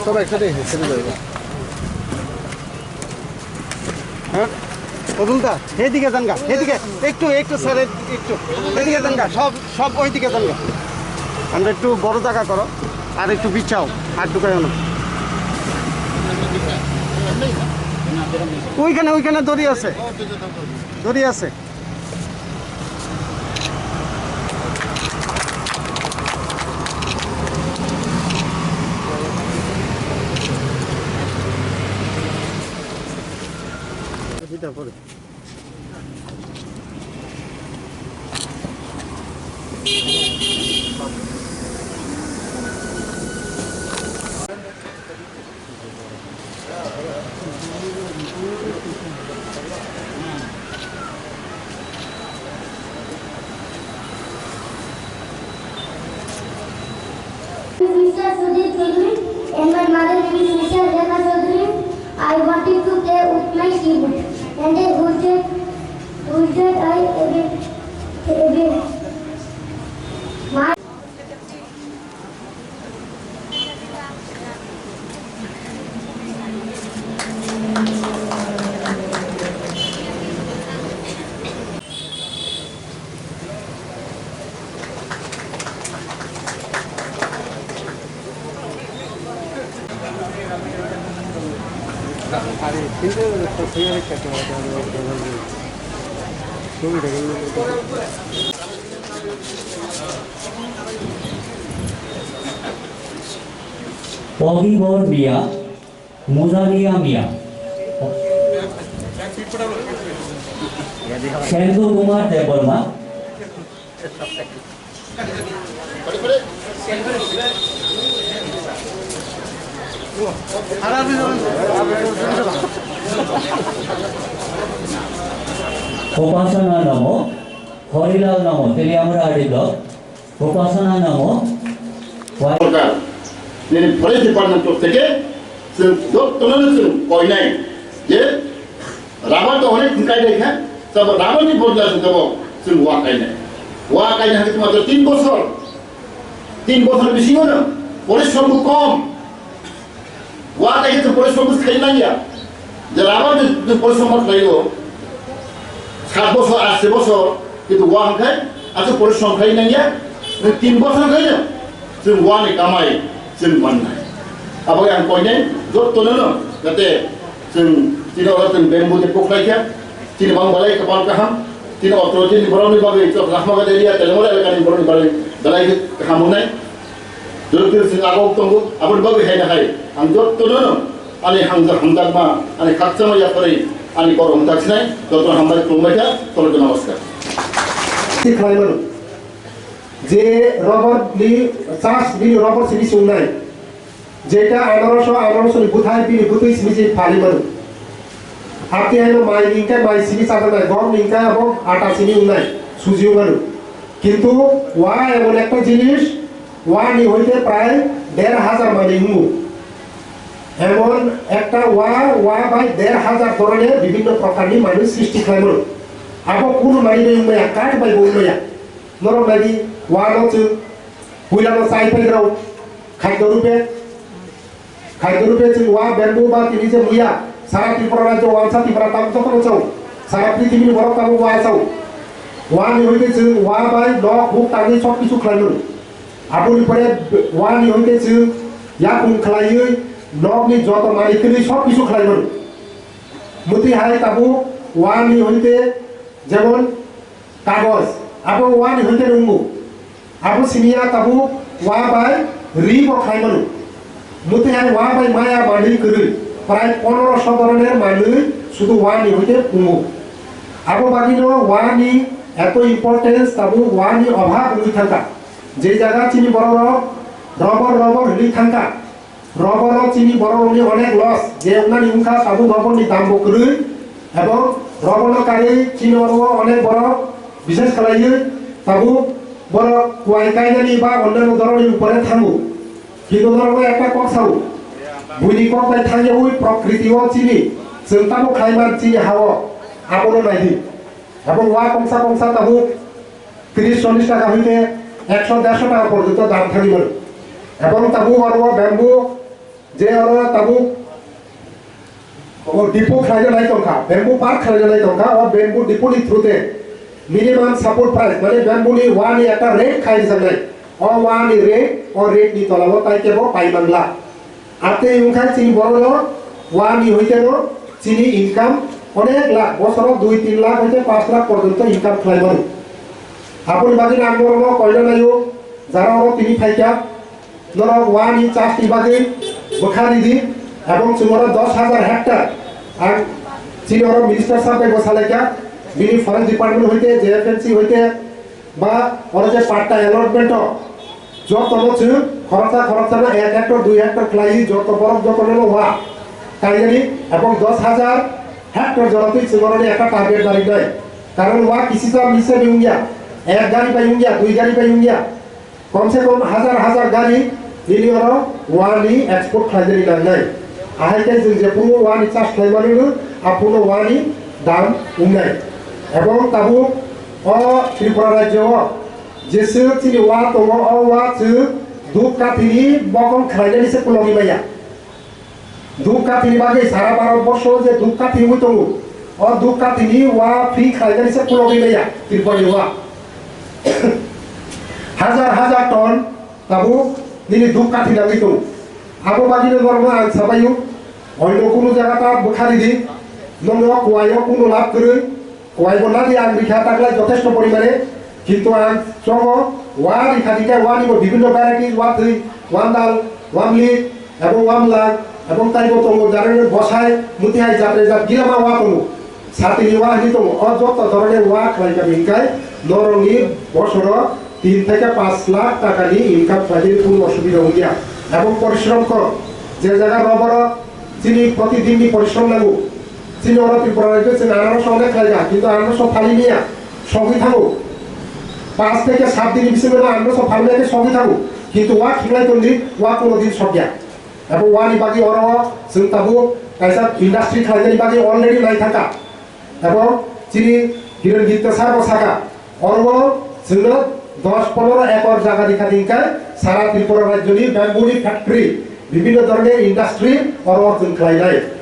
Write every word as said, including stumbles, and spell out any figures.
সব একসাথে, একসাথে যাবে। হ্যাঁ, অতুল দা, এদিকে যান গা, এদিকে একটু, একটু স্যার, একটু এদিকে যান গা, সব, সব ওইদিকে যান গা। আমরা একটু বড় জায়গা করো, আর একটু বিছাও, আর ঢুকাইও না। ওইখানে, ওইখানে দড়ি আছে, দড়ি আছে। Mister Sudhir Chaudhary and my mother name is Mister Rekha Chaudhary. I wanted to play with my keyboard and they hoisted, hoisted I a bit, a bit. My Pogibor Mia, Mujania Mia, Sendu Kumar Debbarma, Upasana Namo, Horilal Namo, Teliamura Adi Block, Upasana Namo, Wai- সরকার, যিনি forest department তরফ থেকে जों যত্ন নিয়ে जों কইনাই যে রাবার তো অনেক ঢুকাই রেখে, তবে রাবারনি বদলে আছে তবে जों ওয়া খাই না। ওয়া খাই না হয়তো মাত্র তিন বছর, তিন বছর বেশি হলো, পরিশ্রম খুব কম। ওয়া খাই তো পরিশ্রম খুব খাই না ইয়া। যে রাবার যে পরিশ্রম খাইও, সাত বছর, আট বছর, কিন্তু ওয়া খাই, আচ্ছা পরিশ্রম খাই না ইয়া, তিন বছর খাই না। जों wani kamai, जों mannai. Abo ang koinai, jotto nono, jate जों chini oro जों bamboo de poklaikha, chini bang balai kapal kaham, chini otro chini borokni bagwi, chok Rahma Gada area, Telemura elakani borokni bagwi balai kaham wngnai. Jotto जों abo tongo, aboni bagwi haina hai, ang jotto nono, ani hamjak hamjakma, ani khakchangma yaphari, ani korom tak sinai, jotto hambai khulumbai kha, tolok namaskar. Thik khlai mano. Je rubber ni chas bini rubber simi sungnai, jeta anoroso, anoroso ni buthai bini butui simi je phali mano. Apni ano mai ni hingkai mai simi chajaknai, gom ni hingkai abo ata simi wngnai, suji mano. Kintu wa emon ekta jinis, wa ni hoite prai der hajar manwi wngo. Emon ekta wa, wa bai der hajar dhoroner bibhinno prokarni manwi srishti khlai mano. Abo kunu manwi bai wngmaya, kath bai bo wngmaya. Norok nai di, wa no chwng puila no chai phai rw, khadyo rupe, khadyo rupe chwng wa bamboo ba tini je muya, sara Tripura rajyo wansa Tripura tabuk joto no chao, sara prithibi ni borok tabuk wa chao. Wa ni hoite chwng wa bai nok huk tangwi sob kisu khlai mano. Aboni pore wa ni hoite chwng yakung khlaiwi nok ni joto manwi twnwi sob kisu khlai mano. Mutwi hai tabuk wa ni hoite jemon kagoj, abo wa ni hoite wngo. Abo simi ya tabuk wa bai ri bo khlai mano. Mutwi hai wa bai maya manwi kwrwi, prai pondroso dhoroner manwi sudu wa ni hoite wngo. Abo bagwino wa ni eto importance tabuk wa ni obhab wngwi thangkha. Je jaga chini borok rok rubber, rubber hinwi thangkha. Rubber o chini borok rokni onek loss, je wngnani wngkha tabuk rubber ni dam bo kwrwi, Ebong robono karwi chini oro onek borok bises khlaiwi tabuk borok kuai kainani ba onnano doroni upore thango. Kintu norokno ekta kok sao, buini kok bai thangyawi prokriti o chini, chwng tamo khlaiman chini ha-o, abono naidi. Ebong wa kongsa kongsa tabuk tris chollish taka hoite ekso dersho taka porjonto dam thangwi mano. Ebong tabuk oro bamboo je oro tabuk o depo khlaina nai tongkha, bamboo park khlaina nai tongkha, o bamboo depo ni through te minimum support price, mane bamboo ni wa ni ekta rate khai rijaknai, o wa ni rate, o rate ni tola o tai kebo pai mangla. Atwi wngkha chini borok no wa ni hoite no chini income onek lakh, bosoro dui tin lakh hoite panch lakh porjonto income khlai mano. Aboni bagwi ang norok no koina naio, jara oro tini phaikha, norok wa ni chas ni bagwi bwkha ridi, ebong chwng oro dos hajar hectare ang chini oro minister sir bai bo salaikha, bini forest department hoite, J F M C hoite, ba oro je patta allotment o joto no chwng khoroksa khoroksa no ek hectare dui hectare khlaiwi joto borok joto no wa kainani, ebong dos hajar hectare jora twi chwng oro ni ekta target barinai. Karon wa kisisa misa bai wngya, ek gari bai wngya, dui gari bai wngya, komse kom hajar hajar gari nini oro wa ni export khlainani nangnai. Ahai khe chwng je phuru wa ni chas khlai mano, a phuru wa ni dam wngnai. Ebong tabuk o Tripura rajyo o jeswk chini wa tongo, o wa chwng duk kathini bokong khlainani se kulogwi maya. Duk kathini bagwi sara Bharat borsho je duk kathi wngwi tongo, o duk kathini wa free khlainani se kulogwi maya Tripura ni wa. Hajar hajar ton tabuk nini duk kathi nangwi tongo. Abo bagwino norokno ang sabaio, oino kunu jaga ta bwkha ridi, nono kuaio kunu lab kwrwi, kuai bo nadi ang rikha taklai jothesto porimane, kintu ang chongo wa rikha dikha, wa ni bo bibhinno varieties, wa thwi, wandal, wamlik, ebong wamlang, ebong taibo tongo, jarani bosai, mutihai jatre jat gilama wa tongo. Satini wa hini tongo, o joto dhoroner wa khlai kha hinkai norokni bosoro tin theke panch lakh takani income khlaidi, kunu osubida wngya. Ebong porishrom kho, je jaga roboro chini protidinni porishrom nango. Chini oro Tripura rajyo chini ananaso onek khlai kha, kintu ananaso phali niya, sogwi thango. Panch theke sat din bisingo ananaso phalmaya khe sogwi thango, kintu wa khinglai tongdi, wa kuno din sokya. Abo wani bagwi oro chwng tabuk kaisa industry khlainani bagwi already naithaka. Abo chini Hiren Gitta sir bo saka, oro chwngno dos pondro ekor jaga rikha dingkha, sara Tripura rajyoni bamboo ni factory, bibhinno dhoroner industry oro chwng khlainai.